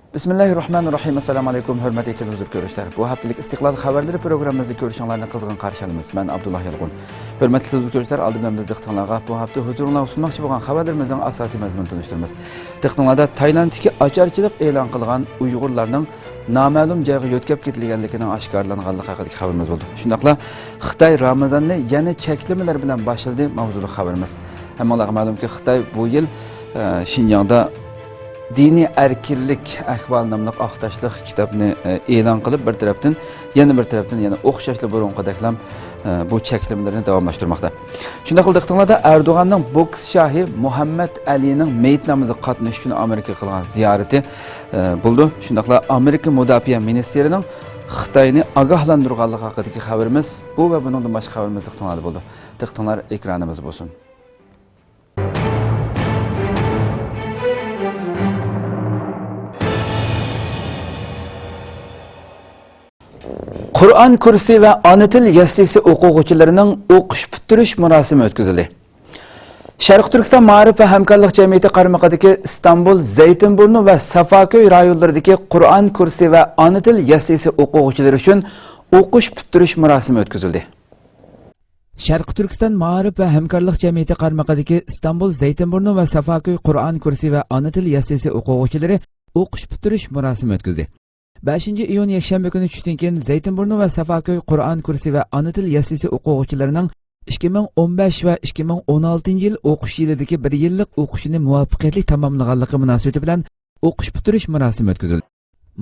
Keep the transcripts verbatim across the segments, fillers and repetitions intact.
بىسمىللاھىررەھمانىررەھىم. ئەسسالامۇ ئەلەيكۇم، ھۆرمەتلىك تېلېۋىزور كۆرۈشلەر. بۇ ھەپتىلىك ئىستىقلال خەۋەرلىرى پروگراممىمىزنى كۆرۈشۈڭلارنى قىزغىن قارشى ئالىمىز. مەن ئابدۇللا يالقۇن. ھۆرمەتلىك تېلېۋىزور كۆرۈشلەر، ئالدى بىلەن بىز دىققىتىڭلارغا بۇ ھەپتە ھۇزۇرۇڭلارغا سۇنماقچى بولغان خەۋەرلىرىمىزنىڭ ئاساسىي مەزمۇنىنى تونۇشتۇرىمىز. دىققىتىڭلاردا تايلاندتىكى ئاچارچىلىق ئېلان قىلغان ئۇيغۇرلارنىڭ نامەلۇم جايغا يۆتكەپ كېتىلگەنلىكىنىڭ ئاشكارىلانغانلىقى ھەققىدىكى خەۋىرىمىز بولدى. شۇنداقلا خىتاي رامىزاننى يەنە چەكلىمىلەر بىلەن باشلىدى ماۋزۇلۇق خەۋىرىمىز. ھەممىڭلارغا مەلۇمكى، خىتاي بۇ يىل، ئە، شىنجاڭدا دىنىي ئەركىنلىك ئەھۋالى ناملىق ئاق تاشلىق كىتابنى، ئە، ئېلان قىلىپ، بىر تەرەپتىن، يەنە بىر تەرەپتىن يەنە ئوخشاشلا بۇرۇنقىدەكلا، ئە، بۇ چەكلىمىلىرىنى داۋاملاشتۇرماقتا. شۇنداقلا دىققىتىڭلاردا ئەردوغاننىڭ بوكس شاھى مۇھەممەد ئەلىنىڭ مېيىتنامىزىغا قاتنىشىش ئۈچۈن ئامېرىكىغا قىلغان زىيارىتى، ئە، بولىدۇ. شۇنداقلا ئامېرىكا مۇداپىئە مىنىستىرىنىڭ خىتاينى ئاگاھلاندۇرغانلىقى ھەققىدىكى خەۋىرىمىز بۇ ۋە بۇنىڭدىن باشقا خەۋىرىمىز دىققىتىڭلاردا بولىدۇ. دىققىتىڭلار ئېكرانىمىزدا بولسۇن. قۇرئان كۇرسى ۋە ئانا تىل يەسلىسى ئوقۇغۇچىلىرىنىڭ ئوقۇش پۈتتۈرۈش مۇراسىمى ئۆتكۈزۈلدى. شەرقىي تۈركىستان مائارىپ ۋە ھەمكارلىق جەمئىيىتى قارمىقىدىكى ئىستانبۇل، زەيتىنبۇرنۇ ۋە سافاكۆي رايونلىرىدىكى قۇرئان كۇرسى ۋە ئانا تىل يەسلىسى ئوقۇغۇچىلىرى ئۈچۈن ئوقۇش پۈتتۈرۈش مۇراسىمى ئۆتكۈزۈلدى. شەرقىي تۈركىستان مائارىپ ۋە ھەمكارلىق جەمئىيىتى قارمىقىدىكى ئىستانبۇل، زەيتىنبۇرنۇ ۋە سافاكۆي قۇرئان كۇرسى ۋە ئانا تىل يەسلىسى ئوقۇغۇچىلىرى ئوقۇش پۈتتۈرۈش مۇراسىمى ئۆتكۈزدى. بەشىنچى ئىيۇن يەكشەنبە كۈنى چۈشتىن كېيىن زەيتىنبۇرنۇ ۋە سافاكۆي قۇرئان كۇرسى ۋە ئانا تىل يەسلىسى ئوقۇغۇچىلىرىنىڭ ئىككى مىڭ ئون بەش ۋە ئىككى مىڭ ئون ئالتىنچى يىل ئوقۇش يىلىدىكى بىر يىللىق ئوقۇشىنى مۇۋەپپەقىيەتلىك تاماملىغانلىقى مۇناسىۋىتى بىلەن ئوقۇش پۈتتۈرۈش مۇراسىمى ئۆتكۈزۈلدى.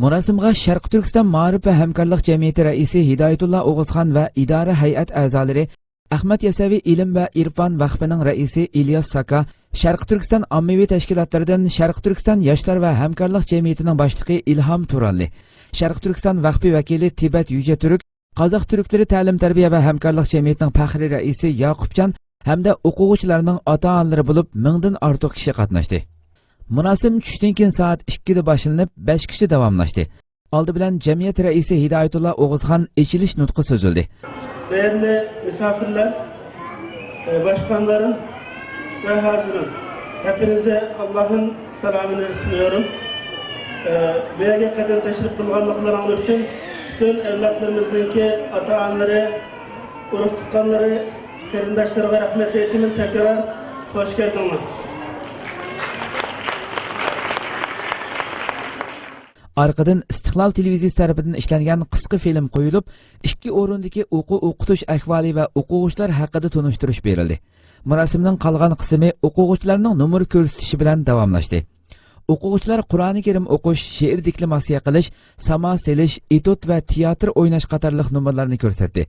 مۇراسىمغا شەرقىي تۈركىستان مائارىپ ۋە ھەمكارلىق جەمئىيىتى رەئىسى ھىدايەتۇللا ئوغۇزخان ۋە ئىدارە ھەيئەت ئەزالىرى، ئەخمەت يەسەۋى ئىلىم ۋە ئىرفان ۋەقپىنىڭ رەئىسى ئىلياس ساكا، شەرقىي تۈركىستان ئاممىۋى تەشكىلاتلىرىدىن شەرقىي تۈركىستان ياشلار ۋە ھەمكارلىق جەمئىيىتىنىڭ باشلىقى ئىلھام تۇراللى، شەرقىي تۈركىستان ۋەقپى ۋەكىلى تىبەت يۈجە تۈرك، قازاق تۈركلىرى تەلىم تەربىيە ۋە ھەمكارلىق جەمئىيىتىنىڭ پەخرىي رەئىسى ياقۇپجان ھەمدە ئوقۇغۇچىلارنىڭ ئاتا-ئانىلىرى بولۇپ مىڭدىن ئارتۇق كىشى قاتناشتى. مۇراسىم چۈشتىن كېيىن سائەت ئىككىدە باشلىنىپ، بەشكىچە داۋاملاشتى. ئالدى بىلەن جەمئىيەت رەئىسى ھىدايەتۇللا ئوغۇزخان ئېچىلىش نۇتقى سۆزلىدى. Değerli misafirler, e, başkanlarım ve hazırın, hepinize Allah'ın selamını sunuyorum. E, bu yerge kadar teşrif kılganlıklarınız için bütün evlatlarımıznınki ata-anaları, urug-tuqqanlari, qarindoshlarga rahmat aytamiz. Takror xush keldinglar. ئارقىدىن ئىستىقلال تېلېۋىزىيىسى تەرىپىدىن ئىشلەنگەن قىسقا فىلىم قويۇلۇپ، ئىككى ئورۇندىكى ئوقۇ ئوقۇتۇش ئەھۋالى ۋە ئوقۇغۇچىلار ھەققىدە تونۇشتۇرۇش بېرىلدى. مۇراسىمنىڭ قالغان قىسمى ئوقۇغۇچىلارنىڭ نومۇر كۆرسىتىشى بىلەن داۋاملاشتى. ئوقۇغۇچىلار قۇرئانى كەرىم ئوقۇش، شېئىر دېكلاماتسىيە قىلىش، ساما سېلىش، ئېتۇد ۋە تىياتىر ئويناش قاتارلىق نومۇرلارنى كۆرسەتتى.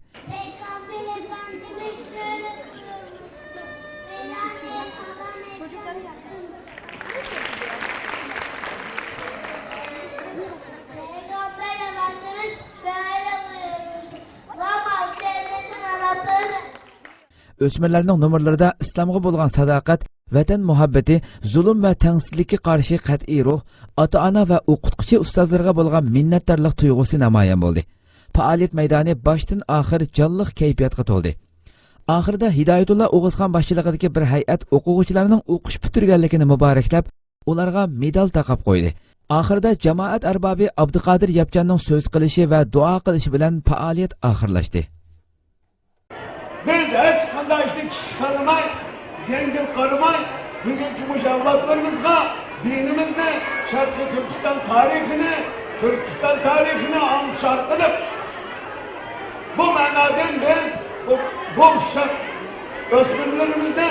ئۆسمۈرلەرنىڭ نومۇرلىرىدا ئىسلامغا بولغان ساداقەت، ۋەتەن مۇھەببىتى، زۇلۇم ۋە تەڭسىزلىككە قارشى قەتئىي روھ، ئاتا-ئانا ۋە ئوقۇتقۇچى ئۇستازلىرىغا بولغان مىننەتدارلىق تۇيغۇسى نامايان بولدى. پائالىيەت مەيدانى باشتىن ئاخىر جانلىق كەيپىياتقا تولدى. ئاخىرىدا ھىدايەتۇللا ئوغۇزخان باشچىلىقىدىكى بىر ھەيئەت ئوقۇغۇچىلارنىڭ ئوقۇش پۈتتۈرگەنلىكىنى مۇبارەكلەپ، ئۇلارغا مېدال تاقاپ قويدى. ئاخىرىدا جامائەت ئەربابى ئابدۇقادىر ياپچاننىڭ سۆز قىلىشى ۋە دۇئا قىلىشى بىلەن پائالىيەت ئاخىرلاشتى. بىز ھېچقانداق ئىشنى كىچىك سانىماي، يەڭگىل قارىماي، بۈگۈنكى مۇشۇ ئەۋلادلىرىمىزغا دىنىمىزنى، شەرقىي تۈركىستان تارىخىنى، تۈركىستان تارىخىنى ئاڭلىتىش ئارقىلىق، بۇ مەنادىن بىز بۇ، بۇ ئۇششاق ئۆسمۈرلىرىمىزنى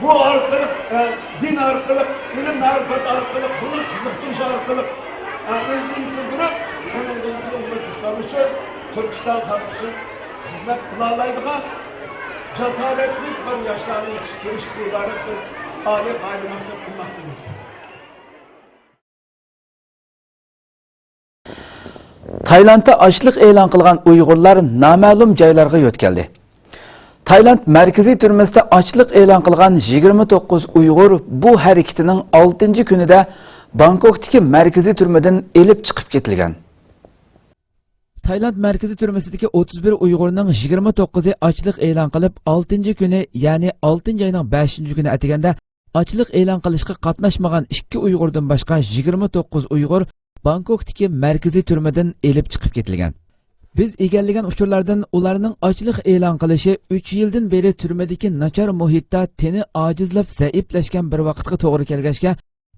بۇ ئارقىلىق، ئە، دىن ئارقىلىق، ئىلىم-مەرىپەت ئارقىلىق، بۇنى قىزىقتۇرۇش ئارقىلىق، ئە، ئۆزىنى يېتىلدۈرۈپ، ئۇنىڭدىن كېيىن ئۈممەت ئىسلام ئۈچۈن، تۈركىستان خەلقى ئۈچۈن خىزمەت قىلالايدىغان جاسارەتلىك بىر ياشلارنى يېتىشتۈرۈشتىن ئىبارەت بىر ئالىي غايىنى مەقسەت قىلماقتىمىز. تايلاندتا ئاچلىق ئېلان قىلغان ئۇيغۇرلار نامەلۇم جايلارغا يۆتكەلدى. تايلاند مەركىزىي تۈرمىسىدە ئاچلىق ئېلان قىلغان يىگىرمە توققۇز ئۇيغۇر بۇ ھەرىكىتىنىڭ ئالتىنچى كۈنىدە بانكوكتىكى مەركىزىي تۈرمىدىن ئېلىپ چىقىپ كېتىلگەن. تايلاند مەركىزىي تۈرمىسىدىكى ئوتتۇز بىر ئۇيغۇرنىڭ يىگىرمە توققۇزى ئاچلىق ئېلان قىلىپ، ئالتىنچى كۈنى، يەنى ئالتىنچى ئاينىڭ بەشىنچى كۈنى ئەتىگەندە ئاچلىق ئېلان قىلىشقا قاتناشمىغان ئىككى ئۇيغۇردىن باشقا يىگىرمە توققۇز ئۇيغۇر بانكوكتىكى مەركىزىي تۈرمىدىن ئېلىپ چىقىپ كېتىلگەن. بىز ئىگىلىگەن ئۇچۇرلاردىن ئۇلارنىڭ ئاچلىق ئېلان قىلىشى ئۈچ يىلدىن بېرى تۈرمىدىكى ناچار مۇھىتتا تېنى ئاجىزلاپ زەئىپلەشكەن بىر ۋاقىتقا توغرا كەلگەچكە،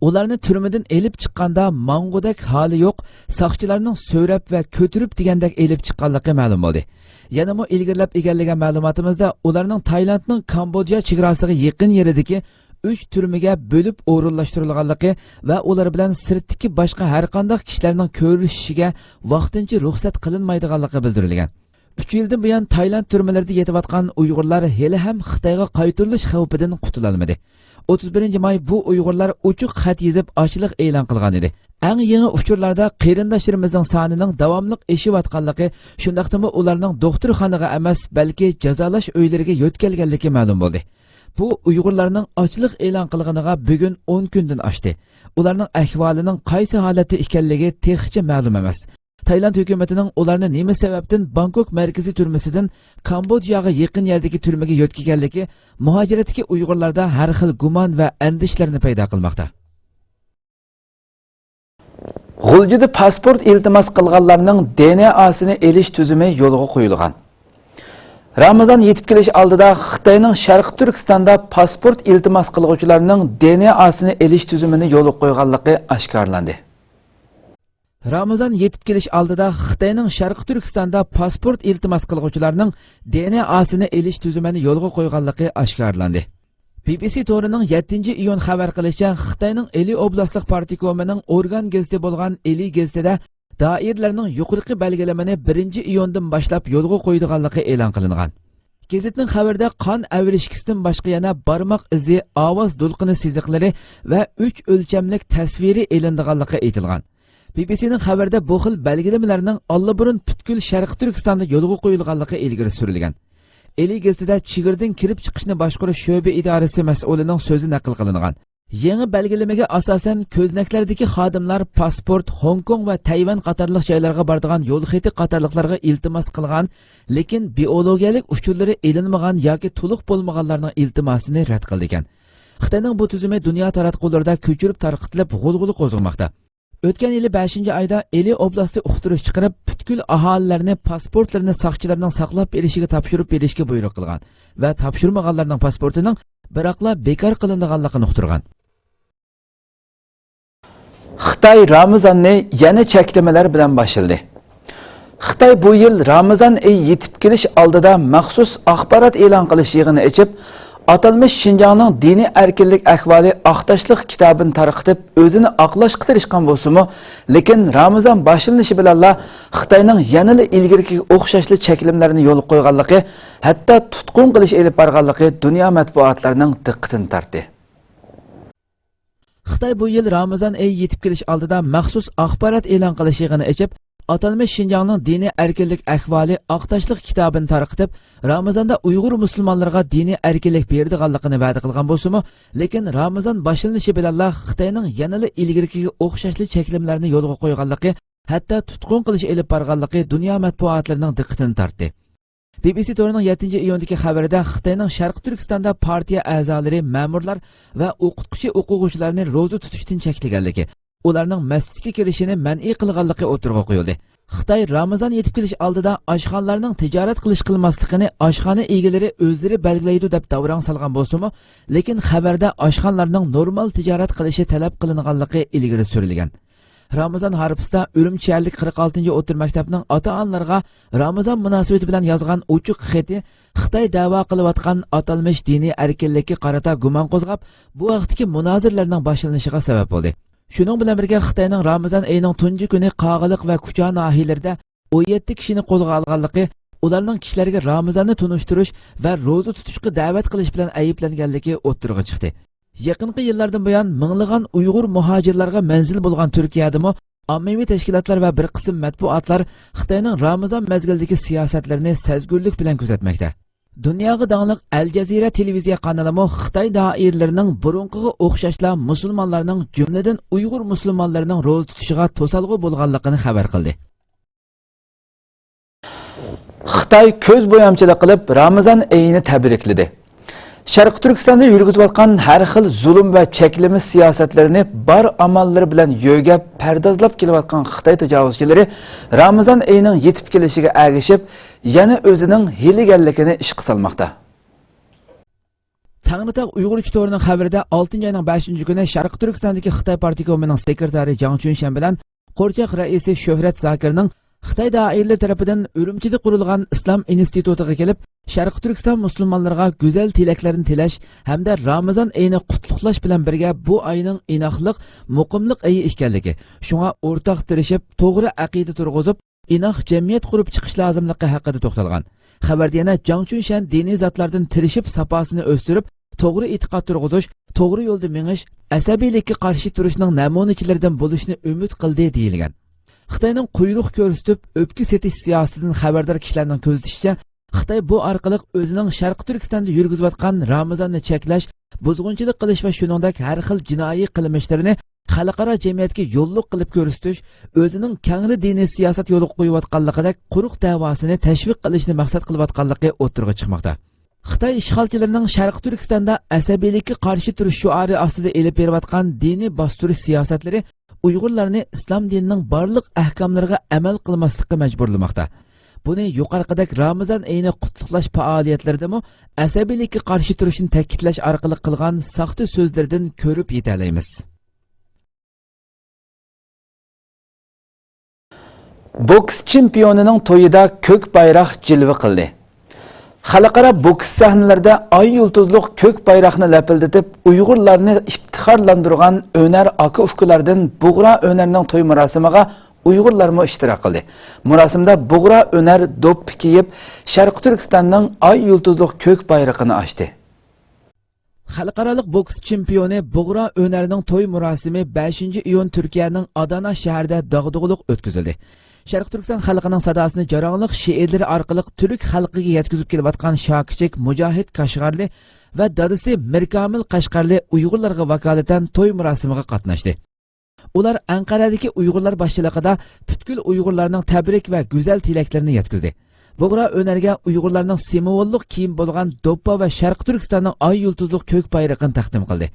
ئۇلارنى تۈرمىدىن ئېلىپ چىققاندا ماڭغۇدەك ھالى يوق، ساقچىلارنىڭ سۆرەپ ۋە كۆتۈرۈپ دېگەندەك ئېلىپ چىققانلىقى مەلۇم بولدى. يەنىمۇ ئىلگىرىلەپ ئىگىلىگەن مەلۇماتىمىزدا، ئۇلارنىڭ تايلاندنىڭ كامبودژا چېگراسىغا يېقىن يېرىدىكى ئۈچ تۈرمىگە بۆلۈپ ئورۇنلاشتۇرۇلغانلىقى ۋە ئۇلار بىلەن سىرتتىكى باشقا ھەرقانداق كىشىلەرنىڭ كۆرۈشۈشىگە ۋاقتىنچە رۇخسەت قىلىنمايدىغانلىقى بىلدۈرۈلگەن. ئۈچ يىلدىن بۇيان تايلاند تۈرمىلىرىدە يېتىۋاتقان ئۇيغۇرلار ھېلىھەم خىتايغا قايتۇرۇلۇش خەۋپىدىن قۇتۇلالمىدى. ئوتتۇز بىرىنچى ماي بۇ ئۇيغۇرلار ئوچۇق خەت يېزىپ، ئاچلىق ئېلان قىلغان ئىدى. ئەڭ يېڭى ئۇچۇرلاردا قېرىنداشلىرىمىزنىڭ سانىنىڭ داۋاملىق ئېشىۋاتقانلىقى، شۇنداقتىمۇ ئۇلارنىڭ دوختۇرخانىغا ئەمەس، بەلكى جازالاش ئۆيلىرىگە يۆتكەلگەنلىكى مەلۇم بولدى. بۇ ئۇيغۇرلارنىڭ ئاچلىق ئېلان قىلغىنىغا بۈگۈن ئون كۈندىن ئاشتى. ئۇلارنىڭ ئەھۋالىنىڭ قايسى ھالەتتە ئىكەنلىكى تېخىچە مەلۇم ئەمەس. تايلاند ھۆكۈمىتىنىڭ ئۇلارنى نېمە سەۋەبتىن بانكوك مەركىزىي تۈرمىسىدىن كامبودژاغا يېقىن يەردىكى تۈرمىگە يۆتكىگەنلىكى مۇھاجىرەتتىكى ئۇيغۇرلاردا ھەر خىل گۇمان ۋە ئەندىشىلەرنى پەيدا قىلماقتا. غۇلجىدا پاسپورت ئىلتىماس قىلغانلارنىڭ دېئېنئاسىنى ئېلىش تۈزۈمى يولغا قويۇلغان. رامىزان يېتىپ كېلىش ئالدىدا خىتاينىڭ شەرقىي تۈركىستاندا پاسپورت ئىلتىماس قىلغۇچىلارنىڭ دېئېنئاسىنى ئېلىش تۈزۈمىنى يولغا قويغانلىقى ئاشكارىلاندى. رامىزان يېتىپ كېلىش ئالدىدا خىتاينىڭ شەرقىي تۈركىستاندا پاسپورت ئىلتىماس قىلغۇچىلارنىڭ دېئېنئاسىنى ئېلىش تۈزۈمىنى يولغا قويغانلىقى ئاشكارىلاندى. بى بى سى تورىنىڭ يەتتىنچى ئىيۇن خەۋەر قىلىشىچە، خىتاينىڭ ئىلى ئوبلاستلىق پارتكومىنىڭ ئورگان گېزىتى بولغان ئىلى گېزىتىدە دائىرىلەرنىڭ يۇقىرىقى بەلگىلىمىنى بىرىنچى ئىيۇندىن باشلاپ يولغا قويىدىغانلىقى ئېلان قىلىنغان. گېزىتنىڭ خەۋىرىدە قان ئەۋرىشكىسىدىن باشقا يەنە بارماق ئىزى، ئاۋاز دولقۇنى سىزىقلىرى ۋە ئۈچ ئۆلچەملىك تەسۋىرى ئېلىنىدىغانلىقى ئېيتىلغان. بى بى سىنىڭ خەۋىرىدە بۇ خىل بەلگىلىمىلەرنىڭ ئاللىبۇرۇن پۈتكۈل شەرقىي تۈركىستاندا يولغا قويۇلغانلىقى ئىلگىرى سۈرۈلگەن. ئىلى گېزىتىدە چېگرىدىن كىرىپ چىقىشنى باشقۇرۇش شۆبە ئىدارىسى مەسئۇلىنىڭ سۆزى نەقىل قىلىنغان. يېڭى بەلگىلىمىگە ئاساسەن، كۆزنەكلەردىكى خادىملار پاسپورت، خوڭكوڭ ۋە تەيۋەن قاتارلىق جايلارغا بارىدىغان يول خېتى قاتارلىقلارغا ئىلتىماس قىلغان، لېكىن بىئولوگىيەلىك ئۇچۇرلىرى ئېلىنمىغان ياكى تولۇق بولمىغانلارنىڭ ئىلتىماسىنى رەت قىلىدىكەن. خىتاينىڭ بۇ تۈزۈمى دۇنيا تاراتقۇلىرىدا كۆچۈرۈپ تارقىتىلىپ، غۇلغۇلا قوزغىماقتا. ئۆتكەن يىلى بەشىنچى ئايدا ئىلى ئوبلاستى ئۇقتۇرۇش چىقىرىپ، پۈتكۈل ئاھالىلەرنى پاسپورتلىرىنى ساقچىلارنىڭ ساقلاپ بېرىشىگە تاپشۇرۇپ بېرىشكە بۇيرۇق قىلغان ۋە تاپشۇرمىغانلارنىڭ پاسپورتىنىڭ بىراقلا بىكار قىلىنىدىغانلىقىنى ئۇقتۇرغان. خىتاي رامىزاننى يەنە چەكلىمىلەر بىلەن باشلىدى. خىتاي بۇ يىل رامىزان ئېيى يېتىپ كېلىش ئالدىدا مەخسۇس ئاخبارات ئېلان قىلىش يىغىنى ئېچىپ، ئاتالمىش شىنجاڭنىڭ دىنىي ئەركىنلىك ئەھۋالى ئاق تاشلىق كىتابىنى تارقىتىپ، ئۆزىنى ئاقلاشقا تىرىشقان بولسىمۇ، لېكىن رامىزان باشلىنىشى بىلەنلا خىتاينىڭ يەنىلا ئىلگىرىكىگە ئوخشاشلا چەكلىمىلەرنى يولغا قويغانلىقى، ھەتتا تۇتقۇن قىلىش ئېلىپ بارغانلىقى دۇنيا مەتبۇئاتلىرىنىڭ دىققىتىنى تارتتى. خىتاي بۇ يىل رامىزان ئېيى يېتىپ كېلىش ئالدىدا مەخسۇس ئاخبارات ئېلان قىلىش يىغىنى ئېچىپ، ئاتالمىش شىنجاڭنىڭ دىنىي ئەركىنلىك ئەھۋالى ئاق تاشلىق كىتابىنى تارقىتىپ، رامىزاندا ئۇيغۇر مۇسۇلمانلىرىغا دىنىي ئەركىنلىك بېرىدىغانلىقىنى ۋەدە قىلغان بولسىمۇ، لېكىن رامىزان باشلىنىشى بىلەنلا خىتاينىڭ يەنىلا ئىلگىرىكىگە ئوخشاشلا چەكلىمىلەرنى يولغا قويغانلىقى، ھەتتا تۇتقۇن قىلىش ئېلىپ بارغانلىقى دۇنيا مەتبۇئاتلىرىنىڭ دىققىتىنى تارتتى. بى بى سى تورىنىڭ يەتتىنچى ئىيۇندىكى خەۋىرىدە خىتاينىڭ شەرقىي تۈركىستاندا پارتىيە ئەزالىرى، مەمۇرلار ۋە ئوقۇتقۇچى ئوقۇغۇچىلارنى روزا تۇتۇشتىن چەكلىگەنلىكى، ئۇلارنىڭ مەسچىتكە كىرىشىنى مەنئى قىلغانلىقى ئوتتۇرىغا قويۇلدى. خىتاي رامىزان يېتىپ كېلىش ئالدىدا ئاشخانىلارنىڭ تىجارەت قىلىش قىلماسلىقىنى ئاشخانا ئىگىلىرى ئۆزلىرى بەلگىلەيدۇ دەپ داۋراڭ سالغان بولسىمۇ، لېكىن خەۋەردە ئاشخانىلارنىڭ نورمال تىجارەت قىلىشى تەلەپ قىلىنغانلىقى ئىلگىرى سۈرۈلگەن. رامىزان ھارپىسىدا ئۈرۈمچى شەھەرلىك قىرىق ئالتىنچى ئوتتۇرا مەكتەپنىڭ ئاتا-ئانىلارغا رامىزان مۇناسىۋىتى بىلەن يازغان ئوچۇق خېتى خىتاي دەۋا قىلىۋاتقان ئاتالمىش دىنىي ئەركىنلىككە قارىتا گۇمان قوزغاپ، بۇ ھەقتىكى مۇنازىرىلەرنىڭ باشلىنىشىغا سەۋەب بولدى. شۇنىڭ بىلەن بىرگە، خىتاينىڭ رامىزان ئېيىنىڭ تۇنجى كۈنى قاغىلىق ۋە كۇچا ناھىيەلىرىدە ئون يەتتە كىشىنى قولغا ئالغانلىقى، ئۇلارنىڭ كىشىلەرگە رامىزاننى تونۇشتۇرۇش ۋە روزا تۇتۇشقا دەۋەت قىلىش بىلەن ئەيىبلەنگەنلىكى ئوتتۇرىغا چىقتى. يېقىنقى يىللاردىن بۇيان مىڭلىغان ئۇيغۇر مۇھاجىرلارغا مەنزىل بولغان تۈركىيەدىمۇ ئاممىۋى تەشكىلاتلار ۋە بىر قىسىم مەتبۇئاتلار خىتاينىڭ رامىزان مەزگىلىدىكى سىياسەتلىرىنى سەزگۈرلۈك بىلەن كۆزەتمەكتە. دۇنياغا داڭلىق ئەل جەزىرە تېلېۋىزىيە قانىلىمۇ خىتاي دائىرىلىرىنىڭ بۇرۇنقىغا ئوخشاشلا مۇسۇلمانلارنىڭ، جۈملىدىن ئۇيغۇر مۇسۇلمانلىرىنىڭ روزا تۇتۇشىغا توسالغۇ بولغانلىقىنى خەۋەر قىلدى. خىتاي كۆز بويامچىلىق قىلىپ، رامىزان ئېيىنى تەبرىكلىدى. شەرقىي تۈركىستاندا يۈرگۈزۈۋاتقان ھەر خىل زۇلۇم ۋە چەكلىمە سىياسەتلىرىنى بار ئاماللىرى بىلەن يۆگەپ، پەردازلاپ كېلىۋاتقان خىتاي تاجاۋۇزچىلىرى رامىزان ئېيىنىڭ يېتىپ كېلىشىگە ئەگىشىپ، يەنە ئۆزىنىڭ ھىيلىگەرلىكىنى ئىشقا سالماقتا. تەڭرىتاغ ئۇيغۇرچە تورىنىڭ خەۋىرىدە، ئالتىنچى ئاينىڭ بەشىنچى كۈنى شەرقىي تۈركىستاندىكى خىتاي پارتكومىنىڭ سېكرېتارى جاڭ چۈنشەن بىلەن قورچاق رەئىسى شۆھرەت زاكىرنىڭ خىتاي دائىرىلىرى تەرىپىدىن ئۈرۈمچىدە قۇرۇلغان ئىسلام ئىنستىتۇتىغا كېلىپ، شەرقىي تۈركىستان مۇسۇلمانلىرىغا گۈزەل تىلەكلەرنى تىلەش ھەمدە رامىزان ئېيىنى قۇتلۇقلاش بىلەن بىرگە، بۇ ئاينىڭ ئىناقلىق، مۇقىملىق ئېيى ئىكەنلىكى، شۇڭا ئورتاق تىرىشىپ، توغرا ئەقىدە تۇرغۇزۇپ، ئىناق جەمئىيەت قۇرۇپ چىقىش لازىملىقى ھەققىدە توختالغان. خەۋەردە يەنە جاڭ چۈنشەن دىنىي زاتلاردىن تىرىشىپ ساپاسىنى ئۆستۈرۈپ، توغرا ئېتىقاد تۇرغۇزۇش، توغرا يولدا مېڭىش، ئەسەبىيلىككە قارشى تۇرۇشنىڭ نەمۇنىچىلىرىدىن بولۇشنى ئۈمىد قىلدى، دېيىلگەن. خىتاينىڭ قۇيرۇق كۆرسىتىپ، ئۆپكە سېتىش سىياسىتىدىن خەۋەردار كىشىلەرنىڭ كۆزىتىشىچە، خىتاي بۇ ئارقىلىق ئۆزىنىڭ شەرقىي تۈركىستاندا يۈرگۈزۈۋاتقان رامىزاننى چەكلەش، بۇزغۇنچىلىق قىلىش ۋە شۇنىڭدەك ھەر خىل جىنايى قىلمىشلىرىنى خەلقئارا جەمئىيەتكە يوللۇق قىلىپ كۆرسىتىش، ئۆزىنىڭ كەڭرى دىنىي سىياسەت يولغا قويۇۋاتقانلىقىدەك قۇرۇق دەۋاسىنى تەشۋىق قىلىشنى مەقسەت قىلىۋاتقانلىقى ئوتتۇرىغا چىقماقتا. خىتاي ئىشغالچىلىرىنىڭ شەرقىي تۈركىستاندا ئەسەبىيلىككە قارشى تۇرۇش شوئارى ئاستىدا ئېلىپ بېرىۋاتقان دىنىي باستۇرۇش سىياسەتلىرى ئۇيغۇرلارنى ئىسلام دىنىنىڭ بارلىق ئەھكاملىرىغا ئەمەل قىلماسلىققا مەجبۇرلىماقتا. بۇنى يۇقىرىقىدەك رامىزان ئېيىنى قۇتلۇقلاش پائالىيەتلىرىدىمۇ ئەسەبىيلىككە قارشى تۇرۇشنى تەكىتلەش ئارقىلىق قىلغان ساختا سۆزلىرىدىن كۆرۈپ يېتەلەيمىز. بوكس چېمپىيونىنىڭ تويىدا كۆك بايراق جىلۋە قىلدى. خەلقئارا بوكس سەھنىلىرىدە ئاي يۇلتۇزلۇق كۆك بايراقنى لەپىلدىتىپ، ئۇيغۇرلارنى ئىپتىخارلاندۇرغان ئۆنەر ئاكا-ئۇكىلاردىن بۇغرا ئۆنەرنىڭ توي مۇراسىمىغا ئۇيغۇرلارمۇ ئىشتىراك قىلدى. مۇراسىمدا بۇغرا ئۆنەر دوپپا كىيىپ، شەرقىي تۈركىستاننىڭ ئاي يۇلتۇزلۇق كۆك بايرىقىنى ئاچتى. خەلقئارالىق بوكس چېمپىيونى بۇغرا ئۆنەرنىڭ توي مۇراسىمى بەشىنچى ئىيۇن تۈركىيەنىڭ ئادانا شەھىرىدە داغدۇغىلىق ئۆتكۈزۈلدى. شەرقىي تۈركىستان خەلقىنىڭ ساداسىنى جاراڭلىق شېئىرلىرى ئارقىلىق تۈرك خەلقىگە يەتكۈزۈپ كېلىۋاتقان شاكىچىك مۇجاھىت كاشغارلى ۋە دادىسى مىركامىل قەشقەرلى ئۇيغۇرلارغا ۋاكالىتەن توي مۇراسىمىغا قاتناشتى. ئۇلار ئەنقەرەدىكى ئۇيغۇرلار باشچىلىقىدا پۈتكۈل ئۇيغۇرلارنىڭ تەبرىك ۋە گۈزەل تىلەكلىرىنى يەتكۈزدى. بۇغرا ئۆنەرگە ئۇيغۇرلارنىڭ سىمۋوللۇق كىيىم بولغان دوپپا ۋە شەرقىي تۈركىستاننىڭ ئاي يۇلتۇزلۇق كۆك بايرىقىنى تەقدىم قىلدى.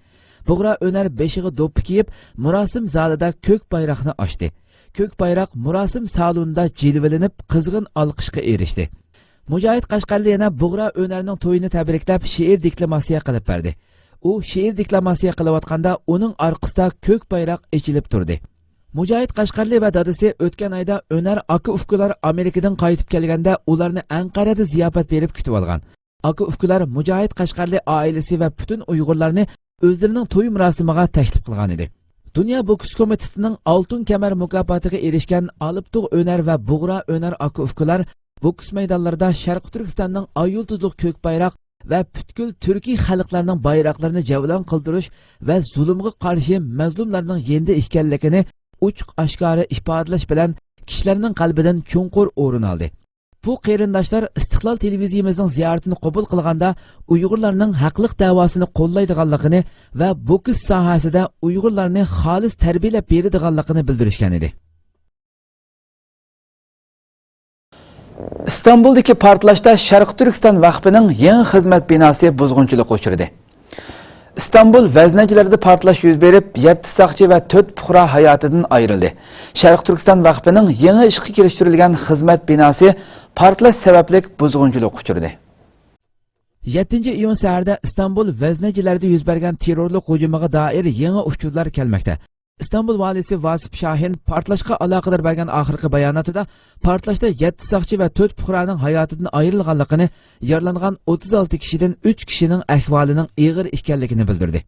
بۇغرا ئۆنەر بېشىغا دوپپا كىيىپ، مۇراسىم زالىدا كۆك بايراقنى ئاچتى. كۆك بايراق مۇراسىم سالونىدا جىلۋىلىنىپ، قىزغىن ئالقىشقا ئېرىشتى. مۇجاھىت قەشقەرلى يەنە بۇغرا ئۆنەرنىڭ تويىنى تەبرىكلەپ، شېئىر دېكلاماتسىيە قىلىپ بەردى. ئۇ شېئىر دېكلاماتسىيە قىلىۋاتقاندا، ئۇنىڭ ئارقىسىدا كۆك بايراق ئېچىلىپ تۇردى. مۇجاھىت قەشقەرلى ۋە دادىسى ئۆتكەن ئايدا ئۆنەر ئاكا-ئۇكىلار ئامېرىكىدىن قايتىپ كەلگەندە، ئۇلارنى ئەنقەرەدە زىياپەت بېرىپ كۈتۈۋالغان. ئاكا-ئۇكىلار مۇجاھىت قەشقەرلى ئائىلىسى ۋە پۈتۈن ئۇيغۇرلارنى ئۆزلىرىنىڭ توي مۇراسىمىغا تەكلىپ قىلغانىدى. دۇنيا بوكس كومىتېتىنىڭ ئالتۇن كەمەر مۇكاپاتىغا ئېرىشكەن ئالىپتۇغ ئۆنەر ۋە بۇغرا ئۆنەر ئاكا-ئۇكىلار بوكس مەيدانلىرىدا شەرقىي تۈركىستاننىڭ ئاي يۇلتۇزلۇق كۆك بايراق ۋە پۈتكۈل تۈركىي خەلقلەرنىڭ بايراقلىرىنى جەۋلان قىلدۇرۇش ۋە زۇلۇمغا قارشى مەزلۇملارنىڭ يېنىدا ئىكەنلىكىنى ئوچۇق-ئاشكارا ئىپادىلەش بىلەن كىشىلەرنىڭ قەلبىدىن چوڭقۇر ئورۇن ئالدى. بۇ قېرىنداشلار ئىستىقلال تېلېۋىزىيىمىزنىڭ زىيارىتىنى قوبۇل قىلغاندا، ئۇيغۇرلارنىڭ ھەقلىق دەۋاسىنى قوللايدىغانلىقىنى ۋە بوكس ساھەسىدە ئۇيغۇرلارنى خالىس تەربىيەلەپ بېرىدىغانلىقىنى بىلدۈرۈشكەن ئىدى. ئىستانبۇلدىكى پارتلاشتا شەرقىي تۈركىستان ۋەقپىنىڭ يېڭى خىزمەت بىناسى بۇزغۇنچىلىققا ئۇچرىدى. ئىستانبۇل ۋەزنەجىلىرىدە پارتلاش يۈز بېرىپ، يەتتە ساقچى ۋە تۆت پۇقرا ھاياتىدىن ئايرىلدى. شەرقىي تۈركىستان ۋەقپىنىڭ يېڭى ئىشقا كىرىشتۈرۈلگەن خىزمەت بىناسى پارتلاش سەۋەبلىك بۇزغۇنچىلىققا ئۇچرىدى. يەتتىنچى ئىيۇن سەھەردە ئىستانبۇل ۋەزنەجىلەردە يۈز بەرگەن تېررورلۇق ھۇجۇمىغا دائىر يېڭى ئۇچۇرلار كەلمەكتە. ئىستانبۇل ۋالىسى ۋاسىپ شاھىن پارتلاشقا ئالاقىدار بەرگەن ئاخىرقى باياناتىدا، پارتلاشتا يەتتە ساقچى ۋە تۆت پۇقرانىڭ ھاياتىدىن ئايرىلغانلىقىنى، يارىلانغان ئوتتۇز ئالتە كىشىدىن ئۈچ كىشىنىڭ ئەھۋالىنىڭ ئېغىر ئىكەنلىكىنى بىلدۈردى.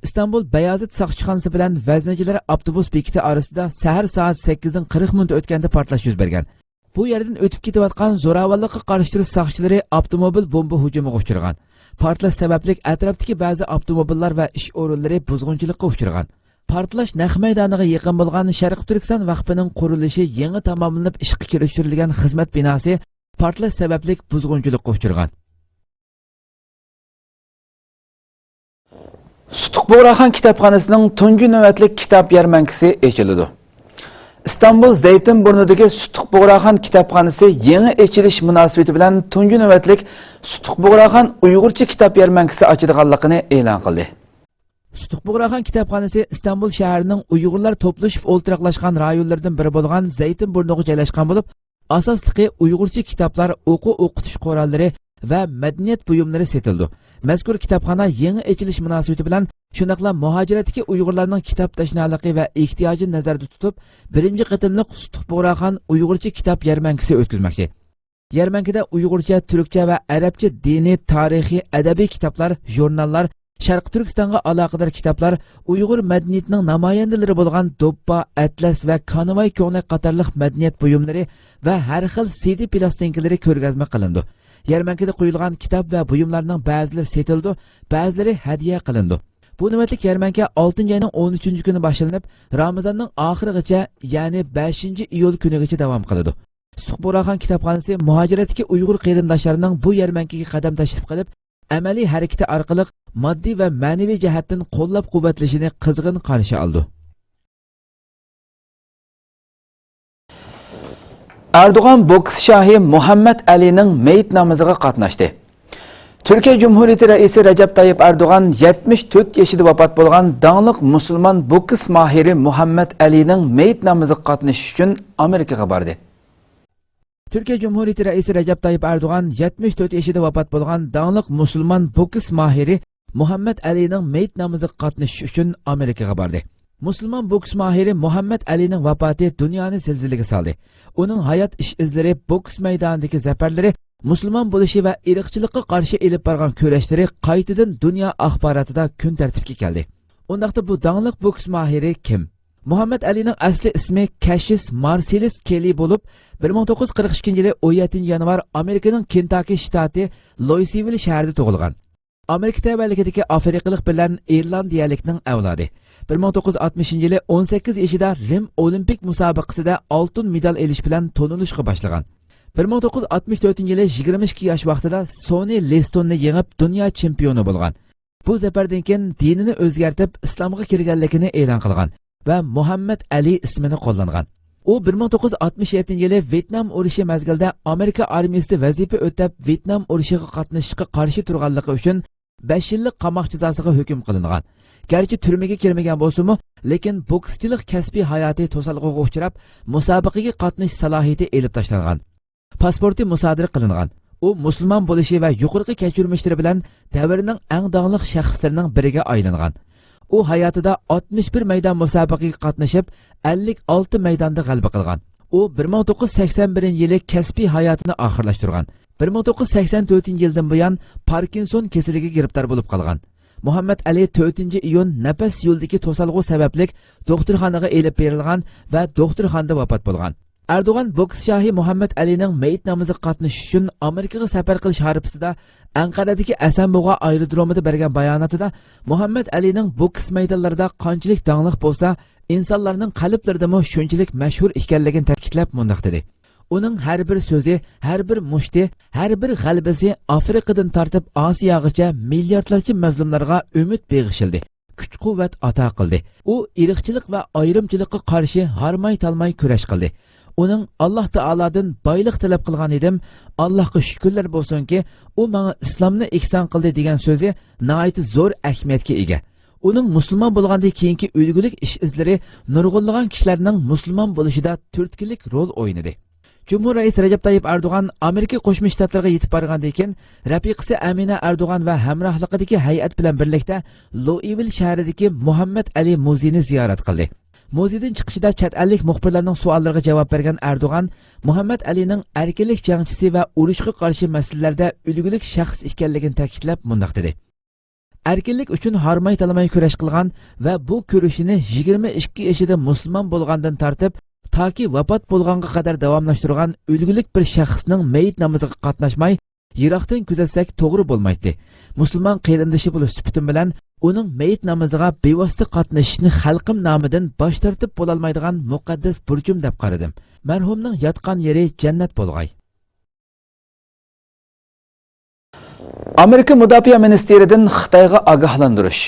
ئىستانبۇل بايازىت ساقچىخانىسى بىلەن ۋەزنىجىلەر ئاپتوبۇس بېكىتى ئارىسىدا سەھەر سائەت سەككىزدىن قىرىق مىنۇت ئۆتكەندە پارتلاش يۈز بەرگەن. بۇ يەردىن ئۆتۈپ كېتىۋاتقان زوراۋانلىققا قارشى تۇرۇش ساقچىلىرى ئاپتوموبىل بومبا ھۇجۇمىغا ئۇچرىغان. پارتلاش سەۋەبلىك ئەتراپتىكى بەزى ئاپتوموبىللار ۋە ئىش ئورۇنلىرى بۇزغۇنچىلىققا ئۇچرىغان. پارتلاش نەق مەيدانىغا يېقىن بولغان شەرقىي تۈركىستان ۋەقپىنىڭ قۇرۇلۇشى يېڭى تاماملىنىپ ئىشقا كىرىشتۈرۈلگەن خىزمەت بىناسى پارتلاش سەۋەبلىك بۇزغۇنچىلىققا ئۇچرىغان. سۇتۇق بۇغراخان كىتابخانىسىنىڭ تۇنجى نۆۋەتلىك كىتاب يەرمەنكىسى ئېچىلىدۇ. ئىستانبۇل زەيتىنبۇرنىدىكى سۇتۇق بۇغراخان كىتابخانىسى يېڭى ئېچىلىش مۇناسىۋىتى بىلەن تۇنجى نۆۋەتلىك سۇتۇق بۇغراخان ئۇيغۇرچە كىتاب يەرمەنكىسى ئاچىدىغانلىقىنى ئېلان قىلدى. سۇتۇق بۇغراخان كىتابخانىسى ئىستانبۇل شەھىرىنىڭ ئۇيغۇرلار توپلىشىپ ئولتۇراقلاشقان رايونلىرىدىن بىرى بولغان زەيتىنبۇرنىغا جايلاشقان بولۇپ، ئاساسلىقى ئۇيغۇرچە كىتابلار، ئوقۇ-ئوقۇتۇش قوراللىرى ۋە مەدەنىيەت بۇيۇملىرى سېتىلىدۇ. مەزكۇر كىتابخانا يېڭى ئېچىلىش مۇناسىۋىتى بىلەن، شۇنداقلا مۇھاجىرەتتىكى ئۇيغۇرلارنىڭ كىتاب تەشنالىقى ۋە ئېھتىياجىنى نەزەردە تۇتۇپ، بىرىنچى قېتىملىق سۇتۇق بۇغراخان ئۇيغۇرچە كىتاب يەرمەنكىسى ئۆتكۈزمەكچى. يەرمەنكىدە ئۇيغۇرچە، تۈركچە ۋە ئەرەبچە دىنىي، تارىخىي، ئەدەبىي كىتابلار، ژۇرناللار، شەرقىي تۈركىستانغا ئالاقىدار كىتابلار، ئۇيغۇر مەدەنىيىتىنىڭ نامايەندىلىرى بولغان دوپپا، ئەتلەس ۋە كانىۋاي كۆڭلەك قاتارلىق مەدەنىيەت بۇيۇملىرى ۋە ھەر خىل سىدى پىلاستىنكىلىرى كۆرگەزمە قىلىنىدۇ. يەرمەنكىدە قويۇلغان كىتاب ۋە بۇيۇملارنىڭ بەزىلىرى سېتىلىدۇ، بەزىلىرى ھەدىيە قىلىنىدۇ. بۇ نۆۋەتلىك يەرمەنكە ئالتىنچى ئاينىڭ ئون ئۈچىنچى كۈنى باشلىنىپ، رامىزاننىڭ ئاخىرىغىچە، يەنى بەشىنچى ئىيۇل كۈنىگىچە داۋام قىلىدۇ. سۇتۇق بۇغراخان كىتابخانىسى مۇھاجىرەتتىكى ئۇيغۇر قېرىنداشلارنىڭ بۇ يەرمەنكىگە قەدەم تەشرىپ قىلىپ، ئەمەلىي ھەرىكىتى ئارقىلىق ماددىي ۋە مەنىۋى جەھەتتىن قوللاپ-قۇۋۋەتلىشىنى قىزغىن قارشى ئالىدۇ. ئەردوغان بوكس شاھى مۇھەممەد ئەلىنىڭ مېيىت نامىزىغا قاتناشتى. تۈركىيە جۇمھۇرىيىتى رەئىسى رەجەپ تايىپ ئەردوغان يەتمىش تۆت يېشىدا ۋاپات بولغان داڭلىق مۇسۇلمان بوكس ماھىرى مۇھەممەد ئەلىنىڭ مېيىت نامىزىغا قاتنىشىش ئۈچۈن ئامېرىكىغا باردى. تۈركىيە جۇمھۇرىيىتى رەئىسى رەجەپ تايىپ ئەردوغان يەتمىش تۆت يېشىدا ۋاپات بولغان داڭلىق مۇسۇلمان بوكس ماھىرى مۇھەممەد ئەلىنىڭ مېيىت نامىزىغا قاتنىشىش ئۈچۈن ئامېرىكىغا باردى. مۇسۇلمان بوكس ماھىرى مۇھەممەد ئەلىنىڭ ۋاپاتى دۇنيانى زىلزىلىگە سالدى. ئۇنىڭ ھايات ئىش ئىزلىرى، بوكس مەيدانىدىكى زەپەرلىرى مۇسۇلمان بولۇشى ۋە ئىرقچىلىققا قارشى ئېلىپ بارغان كۈرەشلىرى قايتىدىن دۇنيا ئاخباراتىدا كۈن تەرتىپكە كەلدى. ئۇنداقتا بۇ داڭلىق بوكس ماھىرى كىم؟ مۇھەممەد ئەلىنىڭ ئەسلى ئىسمى كەشىس مارسېلىس كېلى بولۇپ، بىر مىڭ توققۇز يۈز قىرىق ئىككىنچى يىلى ئون يەتتىنچى يانۋار ئامېرىكىنىڭ كېنتاكى شتاتى لويسۋىل شەھىرىدە تۇغۇلغان. ئامېرىكا تەۋەلىكىدىكى ئافرىقىلىق بىلەن ئىرلاندىيەلىكنىڭ ئەۋلادى. بىر مىڭ توققۇز يۈز ئاتمىشىنچى يىلى ئون سەككىز يېشىدا رىم ئولىمپىك مۇسابىقىسىدە ئالتۇن مېدال ئېلىش بىلەن تونۇلۇشقا باشلىغان. بىر مىڭ توققۇز يۈز ئاتمىش تۆتىنچى يىلى يىگىرمە ئىككى ياش ۋاقتىدا سونى لىستوننى يېڭىپ، دۇنيا چېمپىيونى بولغان. بۇ زەپەردىن كېيىن دىنىنى ئۆزگەرتىپ، ئىسلامغا كىرگەنلىكىنى ئېلان قىلغان ۋە مۇھەممەد ئەلى ئىسمىنى قوللانغان. ئۇ بىر مىڭ توققۇز يۈز ئاتمىش يەتتىنچى يىلى ۋيېتنام ئۇرۇشى مەزگىلىدە ئامېرىكا ئارمىيىسىدا ۋەزىپە ئۆتەپ، ۋيېتنام ئۇرۇشىغا قاتنىشىشقا قارشى تۇرغانلىقى ئۈچۈن بەش يىللىق قاماق جازاسىغا ھۆكۈم قىلىنغان. گەرچە تۈرمىگە كىرمىگەن بولسىمۇ، لېكىن بوكسچىلىق كەسپىي ھاياتى توسالغۇغا ئۇچراپ، مۇسابىقىگە قاتنىشىش سالاھىيىتى ئېلىپ تاشلانغان. پاسپورتى مۇسادىرە قىلىنغان. ئۇ مۇسۇلمان بولۇشى ۋە يۇقىرىقى كەچۈرمىشلىرى بىلەن دەۋرنىڭ ئەڭ داڭلىق شەخسلىرىنىڭ بىرىگە ئايلانغان. ئۇ ھاياتىدا ئاتمىش بىر مەيدان مۇسابىقىگە قاتنىشىپ، ئەللىك ئالتە مەيداندا غەلىبە قىلغان. ئۇ بىر مىڭ توققۇز يۈز سەكسەن بىرىنچى يىلى كەسپىي ھاياتىنى ئاخىرلاشتۇرغان. بىر مىڭ توققۇز يۈز سەكسەن تۆتىنچى يىلدىن بۇيان پاركىنسون كېسىلىگە گىرىپتار بولۇپ قالغان. مۇھەممەد ئەلى تۆتىنچى ئىيۇن نەپەس يولىدىكى توسالغۇ سەۋەبلىك دوختۇرخانىغا ئېلىپ بېرىلغان ۋە دوختۇرخانىدا ۋاپات بولغان. ئەردوغان بوكس شاھى مۇھەممەد ئەلىنىڭ مېيىت نامىزىغا قاتنىشىش ئۈچۈن ئامېرىكىغا سەپەر قىلىش ھارپىسىدا ئەنقەرەدىكى ئەسەنبۇغا ئايرودرومىدا بەرگەن باياناتىدا، مۇھەممەد ئەلىنىڭ بوكس مەيدانلىرىدا قانچىلىك داڭلىق بولسا، ئىنسانلارنىڭ قەلبلىرىدىمۇ شۇنچىلىك مەشھۇر ئىكەنلىكىنى تەكىتلەپ مۇنداق دېدى: ئۇنىڭ ھەر بىر سۆزى، ھەر بىر مۇشتى، ھەر بىر غەلىبىسى ئافرىقىدىن تارتىپ ئاسىياغىچە مىلياردلارچە مەزلۇملارغا ئۈمىد بېغىشلىدى، كۈچ-قۇۋۋەت ئاتا قىلدى. ئۇ ئىرقچىلىق ۋە ئايرىمچىلىققا قارشى ھارماي-تالماي كۈرەش قىلدى. ئۇنىڭ «ئاللاھ تائالادىن بايلىق تەلەپ قىلغان ئىدىم، ئاللاھقا شۈكۈرلەر بولسۇنكى، ئۇ ماڭا ئىسلامنى ئېھسان قىلدى» دېگەن سۆزى ناھايىتى زور ئەھمىيەتكە ئىگە. ئۇنىڭ مۇسۇلمان بولغاندىن كېيىنكى ئۈلگىلىك ئىش-ئىزلىرى نۇرغۇنلىغان كىشىلەرنىڭ مۇسۇلمان بولۇشىدا تۈرتكىلىك رول ئوينىدى. جۇمھۇر رەئىسى رەجەپ تايىپ ئەردوغان ئامېرىكا قوشما شتاتلىرىغا يېتىپ بارغاندىن كېيىن، رەپىقىسى ئەمىنە ئەردوغان ۋە ھەمراھلىقىدىكى ھەيئەت بىلەن بىرلىكتە لوئىۋىل شەھىرىدىكى مۇھەممەد ئەلى مۇزېيىنى زىيارەت قىلدى. مۇزېيدىن چىقىشىدا چەت ئەللىك مۇخبىرلارنىڭ سوئاللىرىغا جاۋاب بەرگەن ئەردوغان، مۇھەممەد ئەلىنىڭ ئەركىنلىك جەڭچىسى ۋە ئۇرۇشقا قارشى مەسىلىلەردە ئۈلگىلىك شەخس ئىكەنلىكىنى تەكىتلەپ مۇنداق دېدى: ئەركىنلىك ئۈچۈن ھارماي-تالماي كۈرەش قىلغان ۋە بۇ كۈرىشىنى يىگىرمە ئىككى يېشىدا مۇسۇلمان بولغاندىن تارتىپ تاكى ۋاپات بولغانغا قەدەر داۋاملاشتۇرغان ئۈلگىلىك بىر شەخسنىڭ مېيىت نامىزىغا قاتناشماي، يىراقتىن كۆزەتسەك توغرا بولمايتتى. مۇسۇلمان قېرىندىشى بولۇش سۈپىتىم بىلەن ئۇنىڭ مېيىت نامىزىغا بىۋاسىتە قاتنىشىشنى خەلقىم نامىدىن باش تارتىپ بولالمايدىغان مۇقەددەس بۇرچۇم دەپ قارىدىم. مەرھۇمنىڭ ياتقان يېرى جەننەت بولغاي. ئامېرىكا مۇداپىئە مىنىستىرىدىن خىتايغا ئاگاھلاندۇرۇش.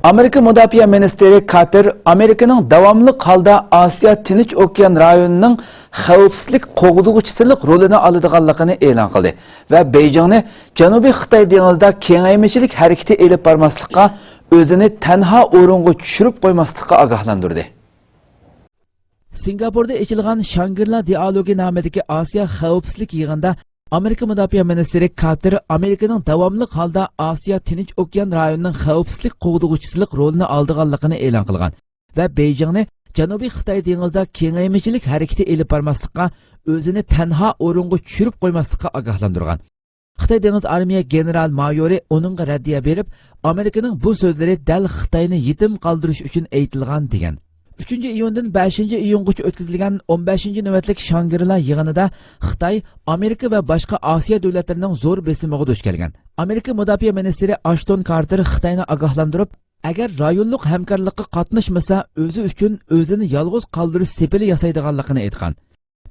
ئامېرىكا مۇداپىئە مىنىستىرى كارتېر ئامېرىكىنىڭ داۋاملىق ھالدا ئاسىيا تىنچ ئوكيان رايونىنىڭ خەۋپسىزلىك قوغدىغۇچىسىلىق رولىنى ئالىدىغانلىقىنى ئېلان قىلدى ۋە بېيجىڭنى جەنۇبىي خىتاي دېڭىزىدا كېڭەيمىچىلىك ھەرىكىتى ئېلىپ بارماسلىققا، ئۆزىنى تەنھا ئورۇنغا چۈشۈرۈپ قويماسلىققا ئاگاھلاندۇردى. سىنگاپوردا ئېچىلغان شانگرىلا دىئالوگى نامىدىكى ئاسىيا خەۋپسىزلىك يىغىنىدا ئامېرىكا مۇداپىئە مىنىستىرى كارتېر ئامېرىكىنىڭ داۋاملىق ھالدا ئاسىيا تىنچ ئوكيان رايونىنىڭ خەۋپسىزلىك قوغدىغۇچىسىلىق رولىنى ئالىدىغانلىقىنى ئېلان قىلغان ۋە بېيجىڭنى جەنۇبىي خىتاي دېڭىزىدا كېڭەيمىچىلىك ھەرىكىتى ئېلىپ بارماسلىققا، ئۆزىنى تەنھا ئورۇنغا چۈشۈرۈپ قويماسلىققا ئاگاھلاندۇرغان. خىتاي دېڭىز ئارمىيە گېنېرال مايورى ئۇنىڭغا رەددىيە بېرىپ، ئامېرىكىنىڭ بۇ سۆزلىرى دەل خىتاينى يېتىم قالدۇرۇش ئۈچۈن ئېيتىلغان، دېگەن. ئۈچىنچى ئىيۇندىن بەشىنچى ئىيۇنغىچە ئۆتكۈزۈلگەن ئون بەشىنچى نۆۋەتلىك شانگرىلا يىغىنىدا خىتاي ئامېرىكا ۋە باشقا ئاسىيا دۆلەتلىرىنىڭ زور بېسىمىغا دۇچ كەلگەن. ئامېرىكا مۇداپىئە مىنىستىرى ئاشتون كارتېر خىتاينى ئاگاھلاندۇرۇپ، ئەگەر رايونلۇق ھەمكارلىققا قاتناشمىسا، ئۆزى ئۈچۈن ئۆزىنى يالغۇز قالدۇرۇش سېپىلى ياسايدىغانلىقىنى ئېيتقان.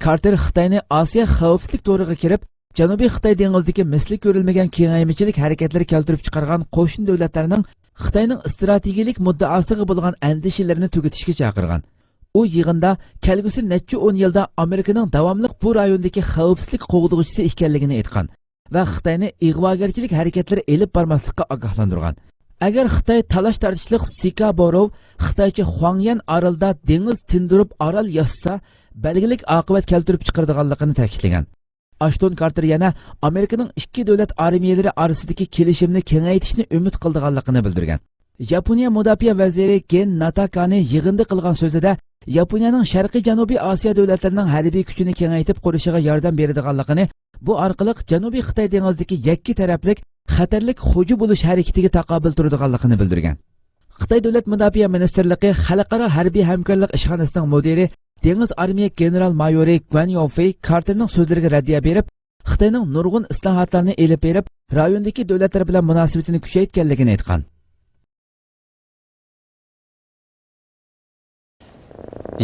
كارتېر خىتاينى ئاسىيا خەۋپسىزلىك تورىغا كىرىپ، جەنۇبىي خىتاي دېڭىزىدىكى مىسلى كۆرۈلمىگەن كېڭەيمىچىلىك ھەرىكەتلىرى كەلتۈرۈپ چىقارغان قوشنا دۆلەتلەرنىڭ خىتاينىڭ ئىستراتېگىيىلىك مۇددىئاسىغا بولغان ئەندىشىلىرىنى تۈگىتىشكە چاقىرغان. ئۇ يىغىندا كەلگۈسى نەچچە ئون يىلدا ئامېرىكىنىڭ داۋاملىق بۇ رايوندىكى خەۋپسىزلىك قوغدىغۇچىسى ئىكەنلىكىنى ئېيتقان ۋە خىتاينى ئىغۋاگەرچىلىك ھەرىكەتلىرى ئېلىپ بارماسلىققا ئاگاھلاندۇرغان. ئەگەر خىتاي تالاش-تارتىشلىق سىكابورو، خىتايچە خۇاڭيەن ئارىلىدا دېڭىز تىندۇرۇپ ئارال ياسىسا، بەلگىلىك ئاقىۋەت كەلتۈرۈپ چىقىرىدىغانلىقىنى تەكىتلىگەن. ئاشتون كارتېر يەنە ئامېرىكىنىڭ ئىككى دۆلەت ئارمىيەلىرى ئارىسىدىكى كېلىشىمنى كېڭەيتىشنى ئۈمىد قىلىدىغانلىقىنى بىلدۈرگەن. ياپونىيە مۇداپىئە ۋەزىرى گېن ناتاكانى يىغىندا قىلغان سۆزىدە، ياپونىيەنىڭ شەرقىي جەنۇبىي ئاسىيا دۆلەتلىرىنىڭ ھەربىي كۈچىنى كېڭەيتىپ قۇرۇشىغا ياردەم بېرىدىغانلىقىنى، بۇ ئارقىلىق جەنۇبىي خىتاي دېڭىزىدىكى يەككە تەرەپلىك خەتەرلىك خوجا بولۇش ھەرىكىتىگە تاقابىل تۇرىدىغانلىقىنى بىلدۈرگەن. خىتاي دۆلەت مۇداپىئە مىنىستىرلىقى خەلقئارا ھەربىي ھەمكارلىق ئىشخانىسىنىڭ مۇدىرى، دېڭىز ئارمىيە گېنېرال مايورى گۇەن ياۋفېي كارتېرنىڭ سۆزلىرىگە رەددىيە بېرىپ، خىتاينىڭ نۇرغۇن ئىسلاھاتلارنى ئېلىپ بېرىپ، رايوندىكى دۆلەتلەر بىلەن مۇناسىۋىتىنى كۈچەيتكەنلىكىنى ئېيتقان.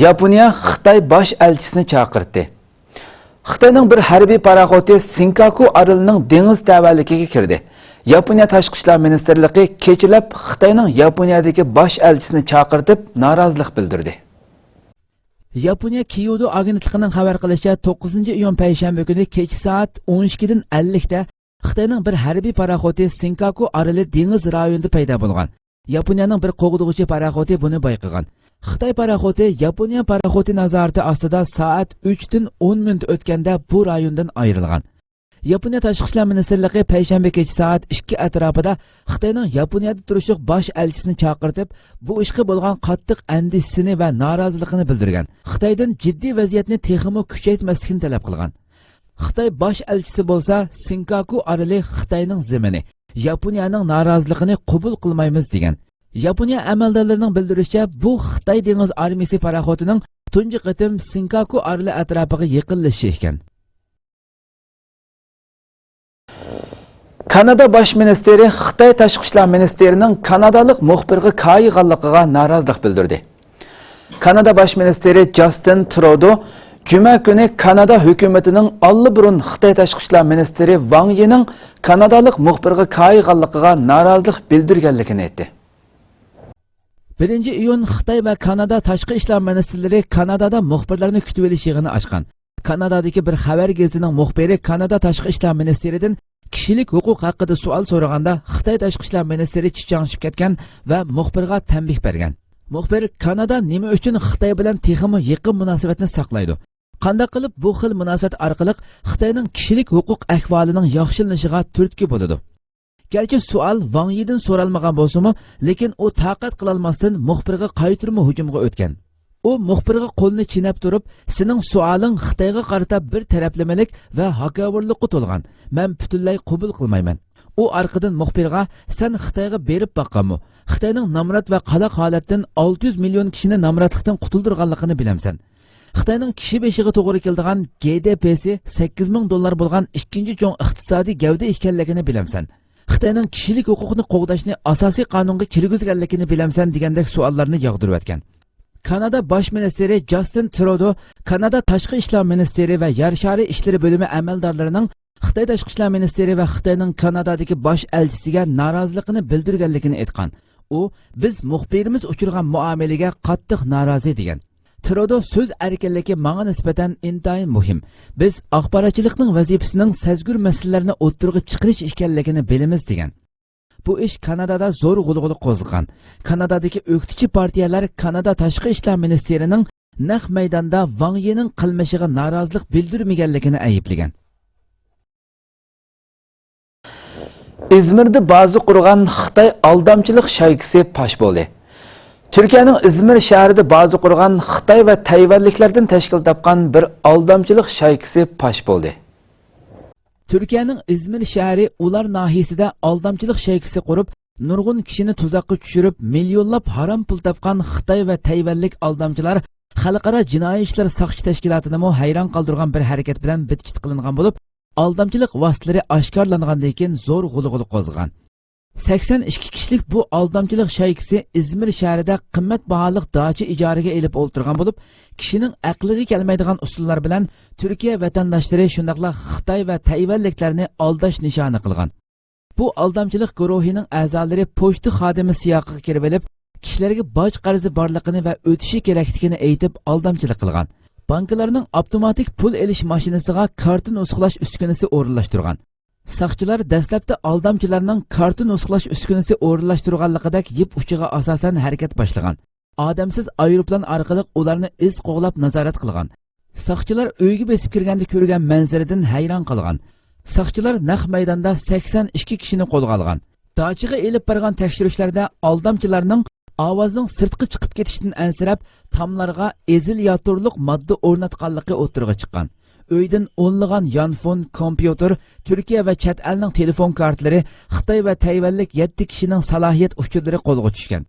ياپونىيە خىتاي باش ئەلچىسىنى چاقىرتتى. خىتاينىڭ بىر ھەربىي پاراخوتى سىنكاكۇ ئارىلىنىڭ دېڭىز تەۋەلىكىگە كىردى. ياپونىيە تاشقى ئىشلار مىنىستىرلىقى كېچىلەپ خىتاينىڭ ياپونىيەدىكى باش ئەلچىسىنى چاقىرتىپ، نارازىلىق بىلدۈردى. ياپونىيە كىيودو ئاگېنتلىقىنىڭ خەۋەر قىلىشىچە، توققۇزىنچى ئىيۇن پەيشەنبە كۈنى كېچە سائەت ئون ئىككىدىن ئەللىكتە خىتاينىڭ بىر ھەربىي پاراخوتى سىنكاكۇ ئارىلى دېڭىز رايونىدا پەيدا بولغان. ياپونىيەنىڭ بىر قوغدىغۇچى پاراخوتى بۇنى بايقىغان. خىتاي پاراخوتى ياپونىيە پاراخوتى نازارىتى ئاستىدا سائەت ئۈچتىن ئون مىنۇت ئۆتكەندە بۇ رايوندىن ئايرىلغان. ياپونىيە تاشقى ئىشلار مىنىستىرلىقى پەيشەنبە كېچە سائەت ئىككى ئەتراپىدا خىتاينىڭ ياپونىيەدە تۇرۇشلۇق باش ئەلچىسىنى چاقىرتىپ، بۇ ئىشقا بولغان قاتتىق ئەندىشىسىنى ۋە نارازىلىقىنى بىلدۈرگەن. خىتايدىن جىددىي ۋەزىيەتنى تېخىمۇ كۈچەيتمەسلىكنى تەلەپ قىلغان. خىتاي باش ئەلچىسى بولسا سىنكاكۇ ئارىلى خىتاينىڭ زېمىنى، ياپونىيەنىڭ نارازىلىقىنى قوبۇل قىلمايمىز، دېگەن. ياپونىيە ئەمەلدارلىرىنىڭ بىلدۈرۈشىچە، بۇ خىتاي دېڭىز ئارمىيىسى پاراخوتىنىڭ تۇنجى قېتىم سىنكاكۇ ئارىلى ئەتراپىغا يېقىنلىشىشى ئىكەن. كانادا باش مىنىستىرى خىتاي تاشقى ئىشلار مىنىستىرىنىڭ كانادالىق مۇخبىرغا كايىغانلىقىغا نارازىلىق بىلدۈردى. كانادا باش مىنىستىرى جاستىن ترودو جۈمە كۈنى كانادا ھۆكۈمىتىنىڭ ئاللىبۇرۇن خىتاي تاشقى ئىشلار مىنىستىرى ۋاڭ يىنىڭ كانادالىق مۇخبىرغا كايىغانلىقىغا نارازىلىق بىلدۈرگەنلىكىنى ئېيتتى. بىرىنچى ئىيۇن خىتاي ۋە كانادا تاشقى ئىشلار مىنىستىرلىرى كانادادا مۇخبىرلارنى كۈتۈۋېلىش يىغىنى ئاچقان. كانادادىكى بىر خەۋەر گېزىتىنىڭ مۇخبىرى كانادا تاشقى ئىشلار مىنىستىرىدىن كىشىلىك ھوقۇق ھەققىدە سوئال سورىغاندا، خىتاي تاشقى ئىشلار مىنىستىرى چىچاڭشىپ كەتكەن ۋە مۇخبىرغا تەنبىھ بەرگەن. مۇخبىر، كانادا نېمە ئۈچۈن خىتاي بىلەن تېخىمۇ يېقىن مۇناسىۋەتنى ساقلايدۇ؟ قانداق قىلىپ بۇ خىل مۇناسىۋەت ئارقىلىق خىتاينىڭ كىشىلىك ھوقۇق ئەھۋالىنىڭ ياخشىلىنىشىغا تۈرتكە بولىدۇ؟ گەرچە سوئال ۋاڭ يىدىن سورالمىغان بولسىمۇ، لېكىن ئۇ تاقەت قىلالماستىن مۇخبىرغا قايتۇرما ھۇجۇمغا ئۆتكەن. ئۇ مۇخبىرغا قولىنى چېنەپ تۇرۇپ، سېنىڭ سوئالىڭ خىتايغا قارىتا بىر تەرەپلىمىلىك ۋە ھاكاۋۇرلۇققا تولغان. مەن پۈتۈنلەي قوبۇل قىلمايمەن. ئۇ ئارقىدىن مۇخبىرغا، سەن خىتايغا بېرىپ باققانمۇ؟ خىتاينىڭ نامرات ۋە قالاق ھالەتتىن ئالتە يۈز مىليون كىشىنى نامراتلىقتىن قۇتۇلدۇرغانلىقىنى بىلەمسەن؟ خىتاينىڭ كىشى بېشىغا توغرا كېلىدىغان گې دې پېسى سەككىز مىڭ دوللار بولغان ئىككىنچى چوڭ ئىقتىسادىي گەۋدە ئىكەنلىكىنى بىلەمسەن؟ خىتاينىڭ كىشىلىك ھوقۇقنى قوغداشنى ئاساسىي قانۇنغا كىرگۈزگەنلىكىنى بىلەمسەن؟ دېگەندەك سوئاللارنى ياغدۇرۇۋەتكەن. كانادا باش مىنىستىرى جاستىن ترودو كانادا تاشقى ئىشلار مىنىستىرى ۋە يەر شارى ئىشلىرى بۆلۈمى ئەمەلدارلىرىنىڭ خىتاي تاشقى ئىشلار مىنىستىرى ۋە خىتاينىڭ كانادادىكى باش ئەلچىسىگە نارازىلىقىنى بىلدۈرگەنلىكىنى ئېيتقان. ئۇ، بىز مۇخبىرىمىز ئۇچرىغان مۇئامىلىگە قاتتىق نارازى، دېگەن. ترودو سۆز ئەركىنلىكى ماڭا نىسبەتەن ئىنتايىن مۇھىم. بىز ئاخباراتچىلىقنىڭ ۋەزىپىسىنىڭ سەزگۈر مەسىلىلەرنى ئوتتۇرىغا چىقىرىش ئىكەنلىكىنى بىلىمىز، دېگەن. بۇ ئىش كانادادا زور غۇلغۇلا قوزغىغان. كانادادىكى ئۆكتىچى پارتىيەلەر كانادا تاشقى ئىشلار مىنىستىرىنىڭ نەق مەيداندا ۋاڭ يىنىڭ قىلمىشىغا نارازىلىق بىلدۈرمىگەنلىكىنى ئەيىبلىگەن. ئىزمىردا بازا قۇرغان خىتاي ئالدامچىلىق شايكىسى پاش بولدى. تۈركىيەنىڭ ئىزمىر شەھىرىدە بازا قۇرغان خىتاي ۋە تەيۋەنلىكلەردىن تەشكىل تاپقان بىر ئالدامچىلىق شايكىسى پاش بولدى. تۈركىيەنىڭ ئىزمىر شەھىرى ئۇلار ناھىيىسىدە ئالدامچىلىق شايكىسى قۇرۇپ، نۇرغۇن كىشىنى تۇزاققا چۈشۈرۈپ، مىليونلاپ ھارام پۇل تاپقان خىتاي ۋە تەيۋەنلىك ئالدامچىلار خەلقئارا جىنايى ئىشلار ساقچى تەشكىلاتىنىمۇ ھەيران قالدۇرغان بىر ھەرىكەت بىلەن بىتچىت قىلىنغان بولۇپ، ئالدامچىلىق ۋاسىتىلىرى ئاشكارىلانغاندىن كېيىن زور غۇلغۇلا قوزغىغان. سەكسەن ئىككى كىشىلىك بۇ ئالدامچىلىق شايكىسى ئىزمىر شەھىرىدە قىممەت باھالىق داچا ئىجارىگە ئېلىپ ئولتۇرغان بولۇپ، كىشىنىڭ ئەقلىگە كەلمەيدىغان ئۇسۇللار بىلەن تۈركىيە ۋەتەنداشلىرى، شۇنداقلا خىتاي ۋە تەيۋەنلىكلەرنى ئالداش نىشانى قىلغان. بۇ ئالدامچىلىق گۇرۇھىنىڭ ئەزالىرى پوچتا خادىمى سىياقىغا كىرىۋېلىپ، كىشىلەرگە باج قەرزى بارلىقىنى ۋە ئۆتۈشى كېرەكلىكىنى ئېيتىپ، ئالدامچىلىق قىلغان. بانكىلارنىڭ ئاپتوماتىك پۇل ئېلىش ماشىنىسىغا كارتا نۇسخىلاش ئۈسكۈنىسى ئورۇنلاشتۇرغان. ساقچىلار دەسلەپتە ئالدامچىلارنىڭ كارتا نۇسخىلاش ئۈسكۈنىسى ئورۇنلاشتۇرغانلىقىدەك يىپ ئۇچىغا ئاساسەن ھەرىكەت باشلىغان. ئادەمسىز ئايروپىلان ئارقىلىق ئۇلارنى ئىز قوغلاپ نازارەت قىلغان. ساقچىلار ئۆيگە بېسىپ كىرگەندە كۆرگەن مەنزىرىدىن ھەيران قالغان. ساقچىلار نەق مەيداندا سەكسەن ئىككى كىشىنى قولغا ئالغان. داچىغا ئېلىپ بارغان تەكشۈرۈشلەردە ئالدامچىلارنىڭ ئاۋازنىڭ سىرتقا چىقىپ كېتىشىدىن ئەنسىرەپ، تاملارغا ئېزىلياتورلۇق ماددا ئورناتقانلىقى ئوتتۇرىغا چىققان. ئۆيدىن ئونلىغان يانفون، كومپيۇتېر، تۈركىيە ۋە چەت ئەلنىڭ تېلېفون كارتىلىرى، خىتاي ۋە تەيۋەنلىك يەتتە كىشىنىڭ سالاھىيەت ئۇچۇرلىرى قولغا چۈشكەن.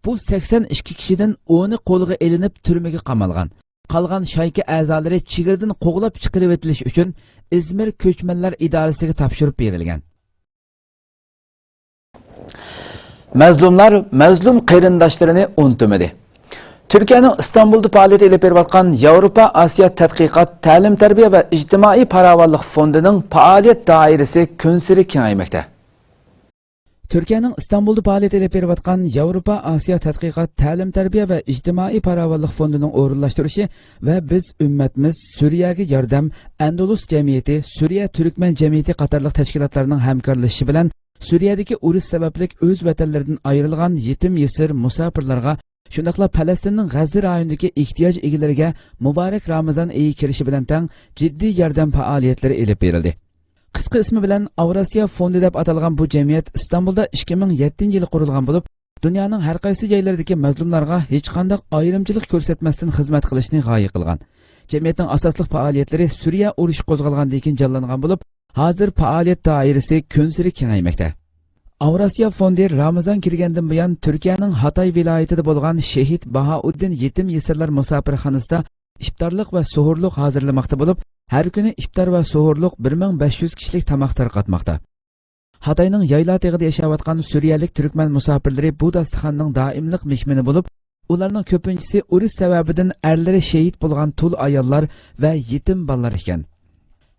بۇ سەكسەن ئىككى كىشىدىن ئونى قولغا ئېلىنىپ تۈرمىگە قامالغان. قالغان شايكا ئەزالىرى چېگرىدىن قوغلاپ چىقىرىۋېتىلىش ئۈچۈن ئىزمىر كۆچمەنلەر ئىدارىسىگە تاپشۇرۇپ بېرىلگەن. مەزلۇملار مەزلۇم قېرىنداشلىرىنى ئۇنتۇمىدى. تۈركىيەنىڭ ئىستانبۇلدا پائالىيەت ئېلىپ بېرىۋاتقان ياۋروپا ئاسىيا تەتقىقات، تەلىم تەربىيە ۋە ئىجتىمائىي پاراۋانلىق فوندىنىڭ پائالىيەت دائىرىسى كۈنسېرى كېڭەيمەكتە. تۈركىيەنىڭ ئىستانبۇلدا پائالىيەت ئېلىپ بېرىۋاتقان ياۋروپا ئاسىيا تەتقىقات، تەلىم تەربىيە ۋە ئىجتىمائىي پاراۋانلىق فوندىنىڭ ئورۇنلاشتۇرۇشى ۋە بىز ئۈممەتمىز سۈرىيەگە ياردەم، ئەندۇلۇس جەمئىيىتى، سۈرىيە تۈركمەن جەمئىيىتى قاتارلىق تەشكىلاتلارنىڭ ھەمكارلىشىشى بىلەن سۈرىيەدىكى ئۇرۇش سەۋەبلىك ئۆز ۋەتەنلىرىدىن ئايرىلغان يېتىم يېسىر مۇساپىرلارغا، شۇنداقلا پەلەستىننىڭ غەززە رايونىدىكى ئېھتىياج ئىگىلىرىگە مۇبارەك رامىزان ئېيى كىرىشى بىلەن تەڭ جىددىي ياردەم پائالىيەتلىرى ئېلىپ بېرىلدى. قىسقا ئىسمى بىلەن ئاۋراسىيا فوندى دەپ ئاتالغان بۇ جەمئىيەت ئىستانبۇلدا ئىككى مىڭ يەتتىنچى يىلى قۇرۇلغان بولۇپ، دۇنيانىڭ ھەر قايسى جايلىرىدىكى مەزلۇملارغا ھېچقانداق ئايرىمچىلىق كۆرسەتمەستىن خىزمەت قىلىشنى غايە قىلغان. جەمئىيەتنىڭ ئاساسلىق پائالىيەتلىرى سۈرىيە ئۇرۇشى قوزغالغاندىن كېيىن جانلانغان بولۇپ، ھازىر پائالىيەت دائىرىسى كۈنسېرى كېڭەيمەكتە. ئاۋراسىيا فوندى رامىزان كىرگەندىن بۇيان تۈركىيەنىڭ ھاتاي ۋىلايىتىدە بولغان شېھىت باھائۇددىن يېتىم يېسىرلار مۇساپىرخانىسىدا ئىپتارلىق ۋە سوھۇرلۇق ھازىرلىماقتا بولۇپ، ھەر كۈنى ئىپتار ۋە سوھۇرلۇق بىر مىڭ بەش يۈز كىشىلىك تاماق تارقاتماقتا. خىتاينىڭ يايلا تېغىدا ياشاۋاتقان سۈرىيەلىك تۈركمەن مۇساپىرلىرى بۇ داستىخاننىڭ دائىملىق مېھمىنى بولۇپ، ئۇلارنىڭ كۆپىنچىسى ئۇرۇش سەۋەبىدىن ئەرلىرى شېھىت بولغان تۇل ئاياللار ۋە يېتىم بالىلار ئىكەن.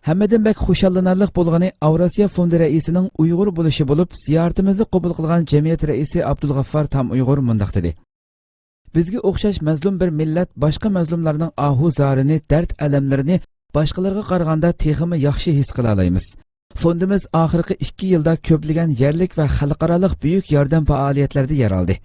ھەممىدىن بەك خۇشاللىنارلىق بولغىنى ئاۋراسىيا فوندى رەئىسىنىڭ ئۇيغۇر بولۇشى بولۇپ، زىيارىتىمىزنى قوبۇل قىلغان جەمئىيەت رەئىسى ئابدۇلغەففار تام ئۇيغۇر مۇنداق دېدى: بىزگە ئوخشاش مەزلۇم بىر مىللەت باشقا مەزلۇملارنىڭ ئاھۇ زارىنى، دەرد ئەلەملىرىنى باشقىلارغا قارىغاندا تېخىمۇ ياخشى ھېس قىلالايمىز. فوندىمىز ئاخىرقى ئىككى يىلدا كۆپلىگەن يەرلىك ۋە خەلقئارالىق بۈيۈك ياردەم پائالىيەتلىرىدە يەر ئالدى.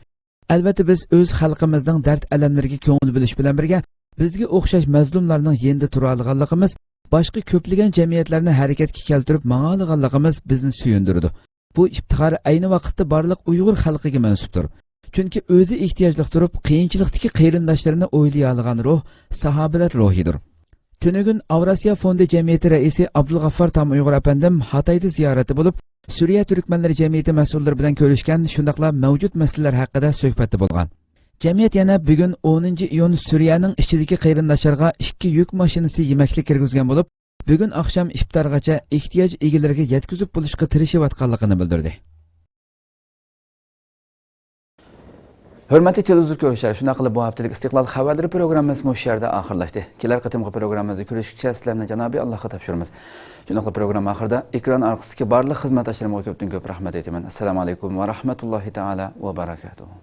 ئەلۋەتتە، بىز ئۆز خەلقىمىزنىڭ دەرد ئەلەملىرىگە كۆڭۈل بۆلۈش بىلەن بىرگە، بىزگە ئوخشاش مەزلۇملارنىڭ يېنىدا تۇرالىغانلىقىمىز، باشقا كۆپلىگەن جەمئىيەتلەرنى ھەرىكەتكە كەلتۈرۈپ ماڭالىغانلىقىمىز بىزنى سۆيۈندۈرىدۇ. بۇ ئىپتىخار ئەينى ۋاقىتتا بارلىق ئۇيغۇر خەلقىگە مەنسۇپتۇر. چۈنكى ئۆزى ئېھتىياجلىق تۇرۇپ، قىيىنچىلىقتىكى قېرىنداشلىرىنى ئويلىيالىغان روھ ساھابىلەر روھىدۇر. تۈنۈگۈن ئاۋراسىيا فوندى جەمئىيىتى رەئىسى ئابدۇلغەففار تام ئۇيغۇر ئەپەندىم ھاتايدا زىيارەتتە بولۇپ، سۈرىيە تۈركمەنلىرى جەمئىيىتى مەسئۇللىرى بىلەن كۆرۈشكەن، شۇنداقلا مەۋجۇت مەسىلىلەر ھەققىدە سۆھبەتتە بولغان. جەمئىيەت يەنە بۈگۈن ئونىنچى ئىيۇن سۈرىيەنىڭ ئىچىدىكى قېرىنداشلارغا ئىككى يۈك ماشىنىسى يېمەكلىك كىرگۈزگەن بولۇپ، بۈگۈن ئاخشام ئىپتارغىچە ئېھتىياج ئىگىلىرىگە يەتكۈزۈپ بولۇشقا تىرىشىۋاتقانلىقىنى بىلدۈردى. ھۆرمەتلىك تېلېۋىزور كۆرۈشلەر، شۇنداق قىلىپ بۇ ھەپتىلىك ئىستىقلال خەۋەرلىرى پروگراممىمىز مۇشۇ يەردە ئاخىرلاشتى. كېلەر قېتىمقى پروگراممىمىزدا كۆرۈشكىچە سىلەرنى جانابى ئاللاھقا تاپشۇرىمىز. شۇنداقلا پروگرامما ئاخىرىدا ئېكران ئارقىسىدىكى بارلىق خىزمەتداشلىرىمغا كۆپتىن كۆپ رەھمەت ئېيتىمەن. ئەسسالامۇ ئەلەيكۇم ۋە رەھمەتۇللاھى تائالا ۋە بەرەكاتۇھۇ.